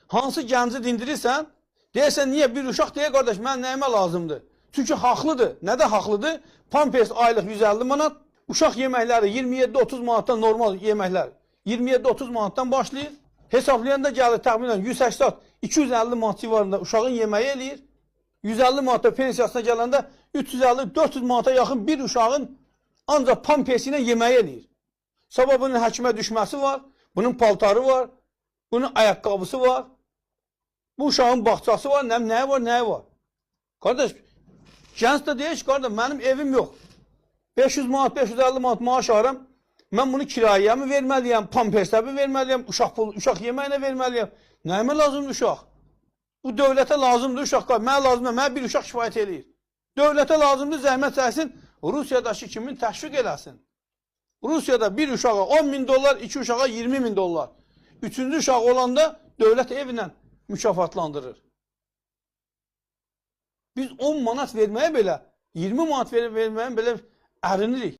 Hansı gənci dindirirsən, deyirsən niyə bir uşaq deyə qardaş mən nəyimə lazımdır? Çünki haqlıdır. Nədə haqlıdır? Pampers aylıq 150 manat, uşaq yeməkləri 27-30 manatdan normal yeməklər 27-30 manatdan başlayır. Hesablayanda gəlir təxminən 180-250 manat civarında uşağın yeməyi eləyir. 150 manata pensiyasına gələndə 350-400 manata yaxın bir uşağın ancaq pampersi ilə yeməyi eləyir. Sabah bunun həkimə düşməsi var, bunun paltarı var, bunun ayaqqabısı var, bu uşağın bağçası var, nə, nəyi var, nəyi var. Qardaş, gənc də deyir ki, qardaş, mənim evim yox. 500 manat, 550 manat maaş alıram. Mən bunu kirayəyə mi verməliyəm, pampersə mi verməliyəm, uşaq pulu, uşaq yeməyinə verməliyəm. Nəyimə lazımdır uşaq? Bu dövlətə lazımdır uşaq. Mənə lazımdır, mənə bir uşaq kifayət eləyir. Dövlətə lazımdır, zəhmət çəksin, Rusiyadakı kimi təşviq eləsin. Rusiyada bir uşağa 10 min dollar, iki uşağa 20 min dollar. Üçüncü uşaq olanda dövlət evlə mükafatlandırır. Biz 10 manat verməyə belə, 20 manat verməyə belə ərinirik.